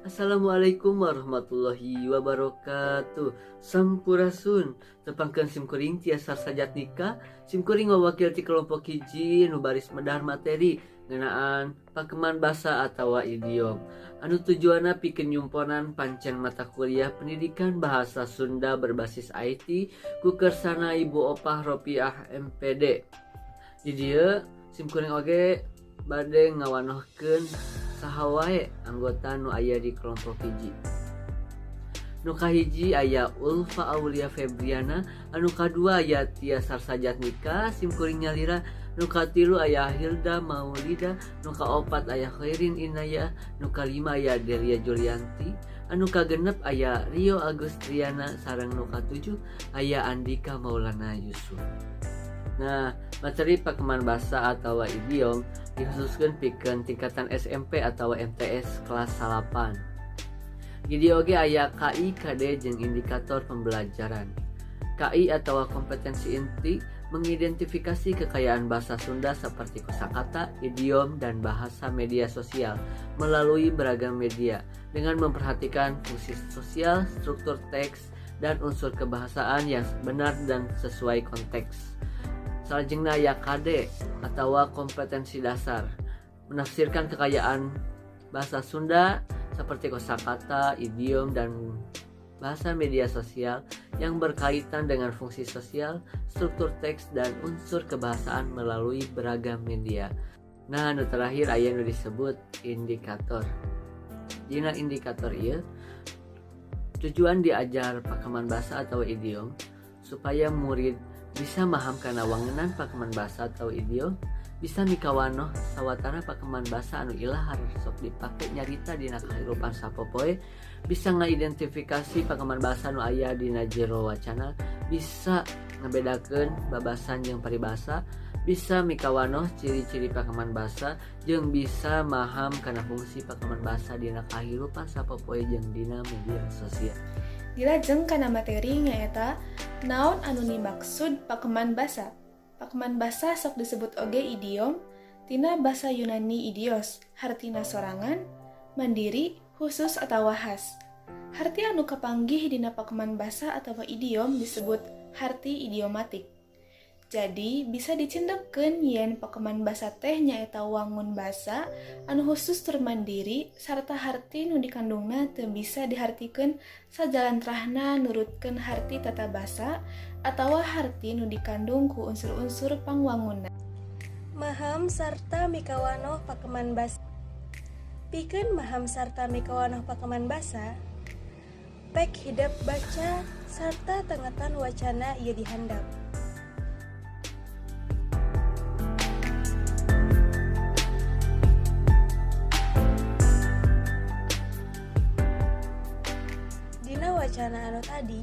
Assalamualaikum warahmatullahi wabarakatuh. Sampurasun. Tepangkeun sim kuring Tiasa Sajatnika, sim kuring ngawakil ti kelompok hiji nu baris medar materi ngeunaan pakeman basa atawa idiom. Anu tujuanna pikeun nyumponan pancen mata kuliah Pendidikan Bahasa Sunda berbasis IT ku kersana Ibu Opah Ropiah MPD. Di dieu sim kuring oge bade ngawanohkeun saha wae anggota nu aya di kelompok hiji. Nu kahiji aya Ulfa Aulia Febriana, anu kadua aya Tia Sarsajatnika, sim kuring nyalira, nu katilu aya Hilda Maulida, nu kaopat aya Khairin Inaya, nu kalima aya Delia Julianti, anu kagenep aya Rio Agustriana, sareng nu katujuh aya Andika Maulana Yusuf. Nah, materi pakeman basa atau idiom dikhususkan pikeun tingkatan SMP atau MTS kelas 9. Di dieu oge aya KI, KD jeung indikator pembelajaran. KI atau kompetensi inti mengidentifikasi kekayaan bahasa Sunda seperti kosakata, idiom, dan bahasa media sosial melalui beragam media dengan memperhatikan fungsi sosial, struktur teks, dan unsur kebahasaan yang benar dan sesuai konteks. Salajengna aya KD atau kompetensi dasar, menafsirkan kekayaan bahasa Sunda seperti kosakata, idiom, dan bahasa media sosial yang berkaitan dengan fungsi sosial, struktur teks, dan unsur kebahasaan melalui beragam media. Nah, nu terakhir aya nu disebut indikator. Dina indikator ieu tujuan diajar pakeman bahasa atau idiom supaya murid bisa maham kana wangenan pakeman bahasa atau idiom, bisa mikawanoh sawatara pakeman basa anu ilahar sok dipake nyarita dina kahirupan sapopoe, bisa ngaidentifikasi pakeman basa nu aya dina jero wacana, bisa ngabedakeun babasan jeung paribasa, bisa mikawanoh ciri-ciri pakeman basa, jeung bisa maham kana fungsi pakeman basa dina kahirupan sapopoe jeung dina media sosial. Dilajeng kana materi nyaeta naon anu dimaksud pakeman basa. Pakeman basa sok disebut oge idiom tina basa Yunani idios, hartina sorangan, mandiri, khusus atawa khas. Harti anu kapanggih dina pakeman basa atawa idiom disebut harti idiomatik. Jadi bisa dicindekkeun yen pakeman basa teh nyaeta wangun basa anu khusus tur mandiri sarta harti nu dikandungna teu bisa dihartikeun sajalantrahna nurutkeun harti tata basa atawa harti nu dikandung ku unsur-unsur pangwangunna. Maham sarta mikawanoh pakeman basa. Pikeun maham sarta mikawanoh pakeman basa, pek hidep baca sarta tengetan wacana ieu dihandap. Dina wacana anu tadi,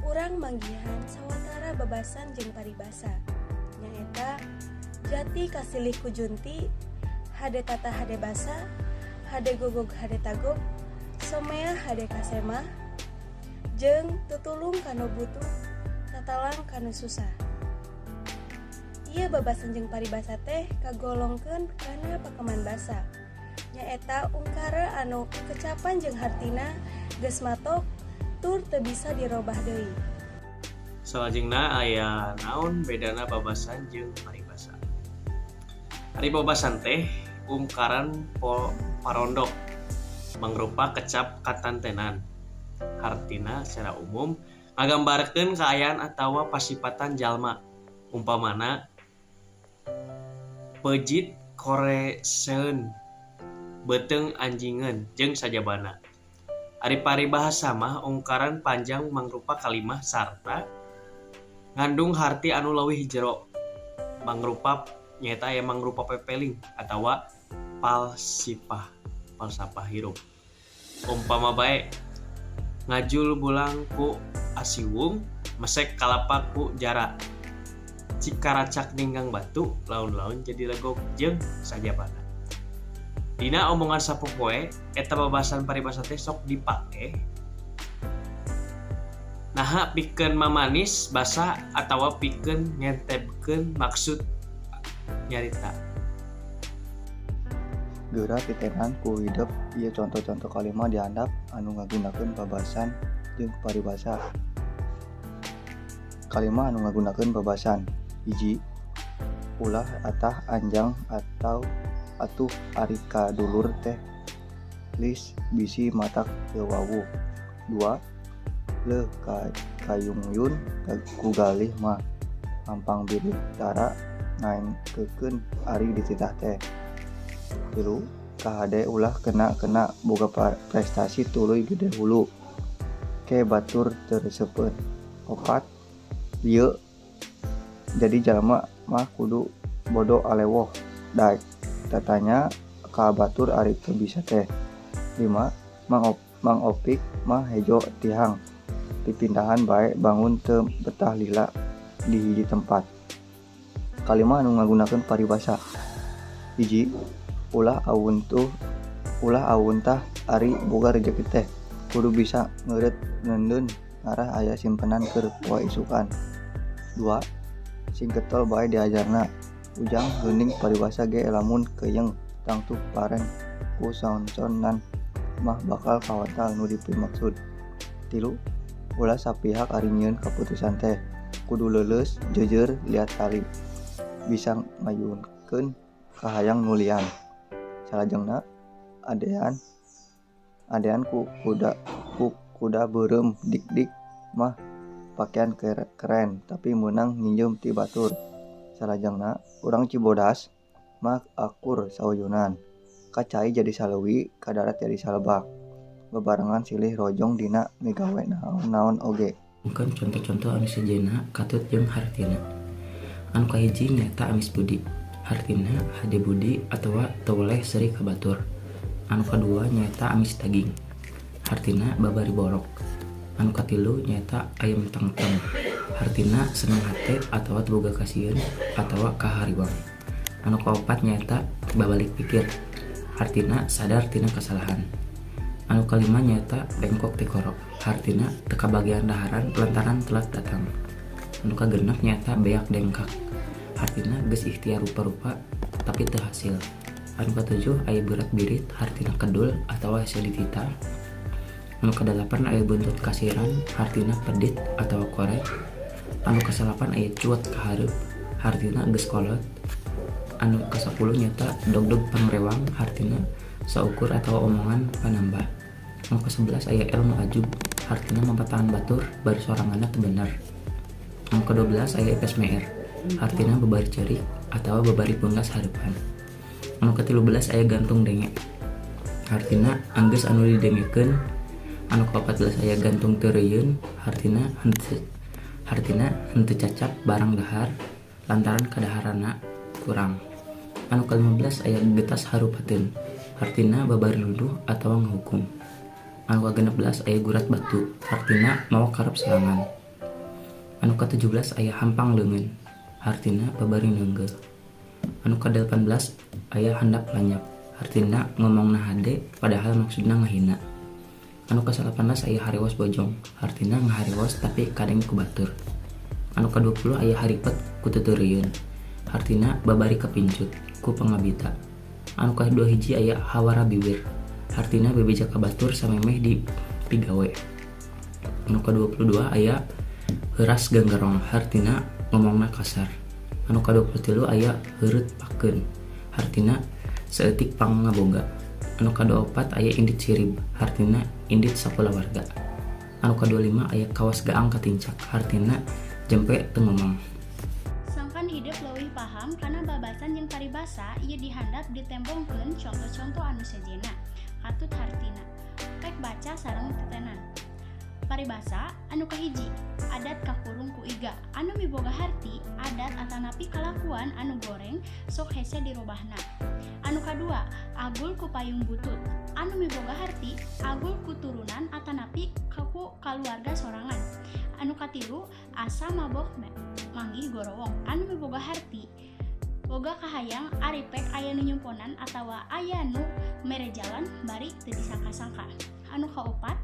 urang manggihan sawatara babasan jeung paribasa, nyaeta jati kasilih ku junti, hade tata hade basa, hade gogog hade tagog, somea hade kasemah, jeung tutulung kanu butuh, tatalang kanu susah. Ieu babasan jeung paribasa teh kagolongkeun kana pakeman basa, nyaeta ungkara anu kecapan jeung hartina geus matok tur teu bisa dirobah deui. Salajengna aya naon bedana babasan jeung paribasa. Ari babasan teh ungkaran parondok mangrupa kecap katantenan. Hartina secara umum ngagambarkeun kaayaan atawa pasipatan jalma. Umpamana pejit koreseun, beuteung anjingeun jeung sajabana. Ari paribahasa mah ungkaran panjang mangrupa kalimah sarta ngandung harti anu leuwih jero, mangrupa nyaeta aya mangrupa pepeling atawa falsafah hirup. Umpama bae ngajul bulang ku asiwung, mesek kalapa ku jara, cikaracak ninggang batu, laun-laun jadi legok jeung sajabana. Dina omongan sapopoe eta babasan paribasa teh sok dipake naha pikeun mamanis basa atawa pikeun ngentebkeun maksud nyarita. Geura titenan ku hidep ieu conto-conto kalima di handap anu ngagunakeun babasan jeung paribasa. Kalima anu ngagunakeun babasan. 1. Ulah atah anjang atau atuh ari ka dulur teh lis bisi matak teu wawuh. 2. Leuh kayungyun ku galih mah hampang birit tara ngaengkekeun ari dititah teh. 3. Kahade ulah kena-kena boga prestasi tuluy gede hulu ke batur teu reusepeun. 4. Lieu jadi jalma mah kudu bodo alewoh daek tatanya ka batur ari teu bisa teh. 5. Mang Opik mah hejo tihang pipindahan bae bangun teu betah lila di hiji tempat. Kalima anu ngagunakeun paribasa. 1. Ulah awuntah ari boga rejeki teh kudu bisa ngeureut neundeun ngarah aya simpenan keur poe isukan. 2. Sing getol bae diajarna. Ujang geuning paribasa ge lamun keuyeng tangtu pareng ku saonconan mah bakal kawatal nu dipimaksud. 3. Ulah sapihak ari nyieun kaputusan teh kudu leuleus jeujeur liat tali bisa ngayunkeun kahayang nu lian. Salajengna adean ku kuda beureum dik-dik mah pakean keren tapi meunang nginjeum ti batur. Salajengna urang Cibodas mah akur sauyunan ka cai jadi saleuwi ka darat jadi salebak bebarengan silih rojong dina migawe naon-naon oge. Mungkin contoh-contoh anu sejenna katut jeung hartina. Anu kahiji nyaeta amis budi, hartina hade budi atawa teu weleh seuri ka batur. Anu kadua nyaeta amis daging, hartina babari borok. Anu katilu nyaeta ayam tengteng, hartina seneng hate atawa teu boga kasieun atawa kahariwang. Anu kaopat nyaeta babalik pikir, hartina sadar tina kasalahan. Anu kalima nyaeta bengkok tikoro, hartina teu kabagian daharan lantaran telat datang. Anu kagenep nyaeta beak dengkak, hartina geus ikhtiar rupa-rupa tapi teu hasil. Anu katujuh aya berat birit, hartina kedul atawa hese ditita. Anu kadalapan aya buntut kasiran, hartina pedit atawa korek. Anu kasalapan aya cuat kahareup, hartina geus kolot. Anu kasapuluh nyaeta dogdog pangrewang, hartina saukur atawa omongan panambah. Anu kasebelas aya ilmu ajub, hartina mampatahan batur bari soranganna teu bener. Anu kadua belas aya ipes meer, hartina babari ceurik atawa babari punggas hareupan. Anu katilu belas aya gantung denge, hartina anggeus anu didengekeun. Anu kaopat belas aya gantung teureuyeuun, hartina henteu cacap barang dahar lantaran kadaharanna kurang. Anu kalima belas aya getas harupateun, hartina babari nuduh atawa ngahukum. Anu kagenep belas aya gurat batu, hartina mawa karep sorangan. Anu katujuh belas aya hampang leungeun, hartina babari neunggeuh. Anu kadalapan belas aya handap lanyap, hartina ngomongna hade padahal maksudna ngahina. Anu kasalapan belas aya harewos bojong, hartina ngaharewos tapi kadenge ku batur. Anu kadua puluh aya haripet ku teuteureuyeun, hartina babari kapincut ku pangabita. Anu kadua hiji aya hawara biwir, hartina bebeja ka batur samemeh di pigawe. Anu kadua puluh dua aya heuras ganggerong, hartina ngomongna kasar. Anu kadua puluh tilu aya heureut pakeun, hartina saeutik pangaboga. Anu kadua opat aya indit sirib, hartina indit sakulawarga. Anu kadua lima aya kawas gaang katincak, hartina jempe teu ngomong. Sangkan hidep leuwih paham kana babasan jeung paribasa ieu dihandap ditembongkeun conto-conto anu sejenna katut hartina. Pek baca sareng titenan. Paribasa anu kahiji, adat kakurung ku iga, anu miboga harti adat atanapi kalakuan anu goreng sok hese dirobahna. Anu kadua, agul ku payung butut, anu miboga harti agul ku turunan atanapi ku kaluarga sorangan. Anu katilu, asa mabok manggih gorowong, anu miboga harti boga kahayang ari pek aya nu nyumponan atawa aya nu mere jalan bari teu disangka-sangka. Anu kaopat,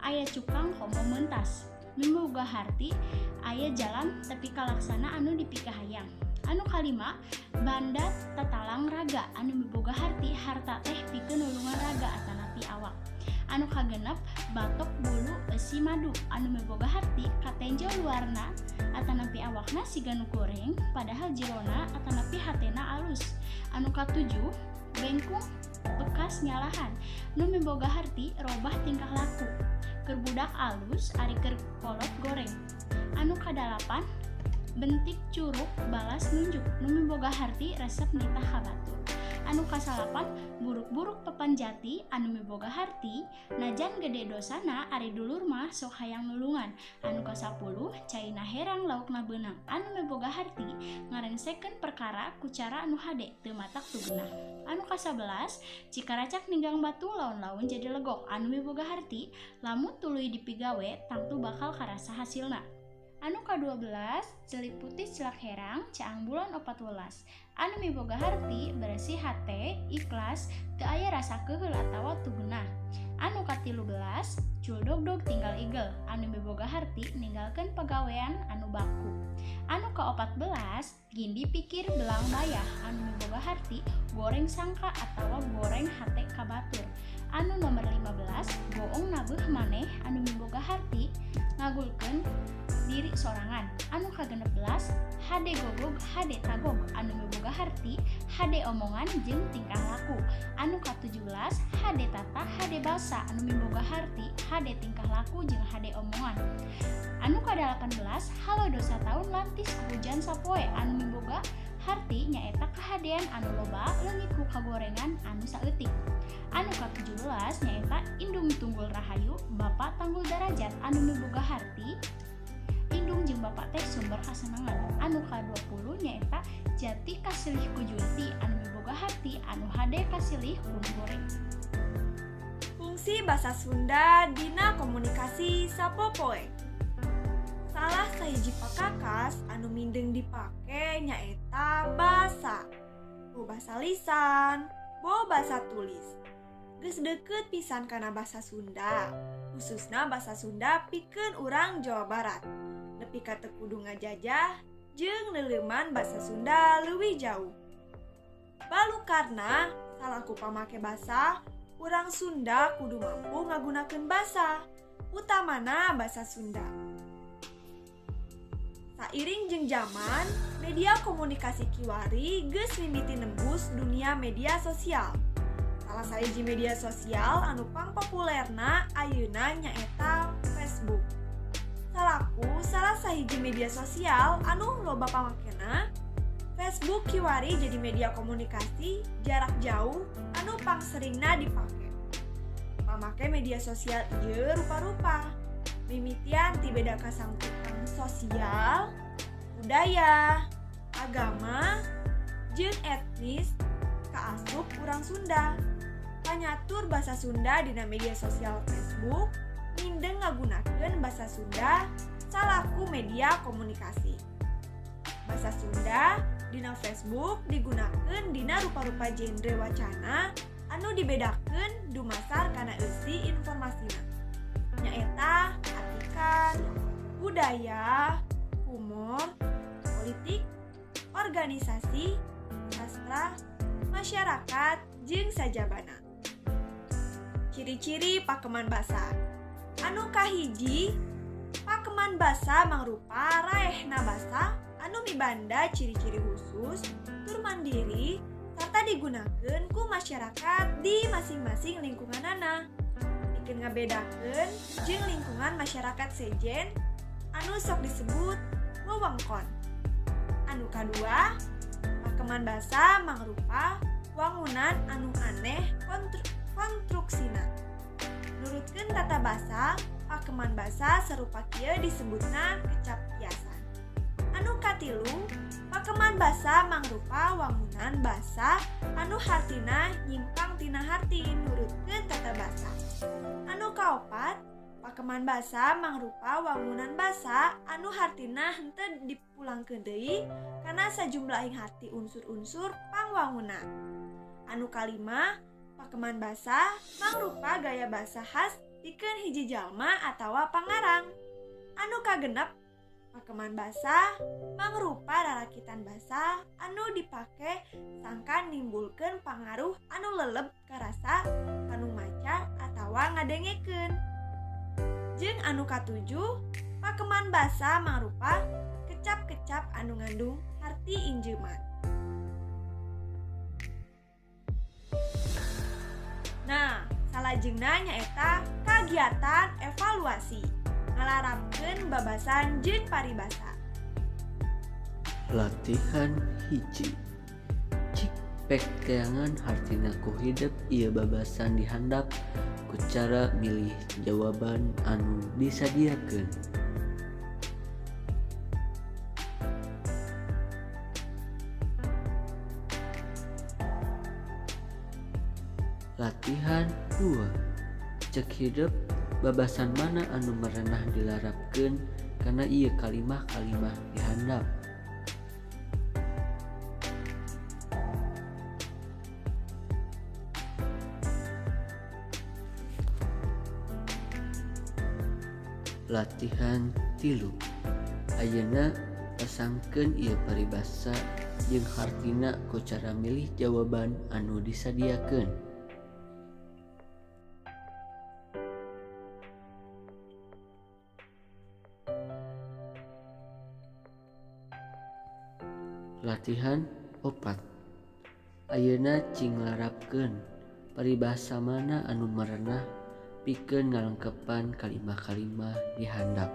aya cukang komo mentas, miboga harti aya jalan tepi kalaksana anu dipikahayang. Anu kalima, banda tatalang raga anu miboga harti harta teh pikeun nulungan raga atanapi awak. Anu kagenep, batok bulu eusi madu anu miboga harti katenjo luarna atanapi awakna siga nu goreng padahal jerona atanapi hatena alus. Anu katujuh, bengkung bekas nyalahan nu miboga harti robah tingkah laku. Keur budak alus ari keur kolot goreng. Anu kadalapan, bentik curug balas nunjuk nu miboga harti resep nitah ka batur. Anu kasalapan, buruk-buruk papan jati anu miboga harti najan gede dosana ari dulur mah sok hayang nulungan. Anu kasapuluh, caina herang laukna beunang anu miboga harti ngarengsekeun perkara ku cara anu hade teu matak tugenah. Anu kasabelas, cikaracak ninggang batu laun-laun jadi legok anu miboga harti lamun tuluy dipigawe tangtu bakal karasa hasilna. Anu ka-12, celik putih celak herang caang bulan 14 anu miboga harti beresih hate ikhlas teu aya rasa keheul atawa tugenah. Anu ka-13, cul dogdog tinggal igel anu miboga harti ninggalkeun pagawean anu baku. Anu ka-14, gindi pikir belang bayah anu miboga harti goreng sangka atawa goreng hate ka batur. Anu nomor 15, goong nabeuh maneh anu miboga harti ngagulkeun diri sorangan. Anu ka-16, hade gogog hade tagog anu miboga harti hade omongan jeung tingkah laku. Anu ka-17, hade tata hade basa anu miboga harti hade tingkah laku jeung hade omongan. Anu ka-18, halo dosa taun lantis hujan sapoe anu miboga harti nyaeta kahadean anu loba leungit ku kagorengan anu saeutik. Anu ka-17 nyaeta indung tunggul rahayu bapak tanggul darajat anu miboga harti indung jeung bapak teh sumber kasenangan. Anu ka-20 nyaeta jati kasilih ku junti anu miboga harti anu hade kasilih ku goreng. Fungsi basa Sunda dina komunikasi sapopoe. Salah sahiji pakakas anu mindeng dipake nyaeta basa. Bo basa lisan, bo basa tulis. Geus deukeut pisan kana basa Sunda, khususna basa Sunda pikeun urang Jawa Barat. Nepi ka teu kudu ngajajah jeung neuleuman basa Sunda leuwih jauh. Balukarna salaku pamake basa, urang Sunda kudu mampu ngagunakeun basa, utamana basa Sunda. Sairing jeung jaman, media komunikasi kiwari geus mimiti nembus dunia media sosial. Salah sahiji media sosial anu pangpopulerna ayeuna nyaeta Facebook. Salaku salah sahiji media sosial anu loba pamakena, Facebook kiwari jadi media komunikasi jarak jauh anu pangseringna dipake. Pamake media sosial ieu rupa-rupa. Mimitian ti beda kasangkutan sosial, budaya, agama, jeung etnis kaasup urang Sunda. Panyatur basa Sunda dina media sosial Facebook mindeng ngagunakeun basa Sunda salaku media komunikasi. Basa Sunda dina Facebook digunakeun dina rupa-rupa genre wacana anu dibedakeun dumasar kana eusi informasina. Nyaeta atikan, budaya, humor, politik, organisasi, sastra, masyarakat, jeung sajabana. Ciri-ciri pakeman basa. Anu kahiji, pakeman basa mangrupa raehna basa anu mibanda ciri-ciri khusus tur mandiri sarta digunakeun ku masyarakat di masing-masing lingkunganana. Pikeun ngabedakeun jeung lingkungan masyarakat sejen anu sok disebut wewengkon. Anu kadua, pakeman basa mangrupa wangunan anu aneh konstruksina. Nurutkeun tata basa, pakeman basa sarupa kieu disebutna kecap kiasan. Anu katilu, pakeman basa mangrupa wangunan basa anu hartina nyimpang tina harti nurutkeun tata basa. Anu kaopat, pakeman basa mangrupa wangunan basa anu hartina henteu dipulangkeun deui kana sajumlahing harti unsur-unsur pangwangunan. Anu kalima, pakeman basa mangrupa gaya basa khas pikeun hiji jalma atawa pangarang. Anu kagenep, Pakeman basa mangrupa rarakitan basa anu dipake sangkan nimbulkeun pangaruh anu leleb karasa kanu maca atawa ngadengekeun. Jeung anu katujuh, pakeman basa mangrupa kecap-kecap anu ngandung harti injeuman. Nah, salajengna nyaeta kagiatan evaluasi ngalarapkeun babasan jeung paribasa. Latihan 1. Cik pek teangan hartina ku hidep ieu babasan dihandap ku cara milih jawaban anu disadiakeun. Latihan 2. Cek hidep babasan mana anu merenah dilarapkeun kana ieu kalimah-kalimah dihandap. Latihan 3. Ayeuna pasangkeun ieu paribasa jeung hartina ku cara milih jawaban anu disadiakeun. Latihan 4. Ayeuna cing larapkeun paribasa mana anu merenah pikeun ngalengkepan kalimah-kalimah dihandap.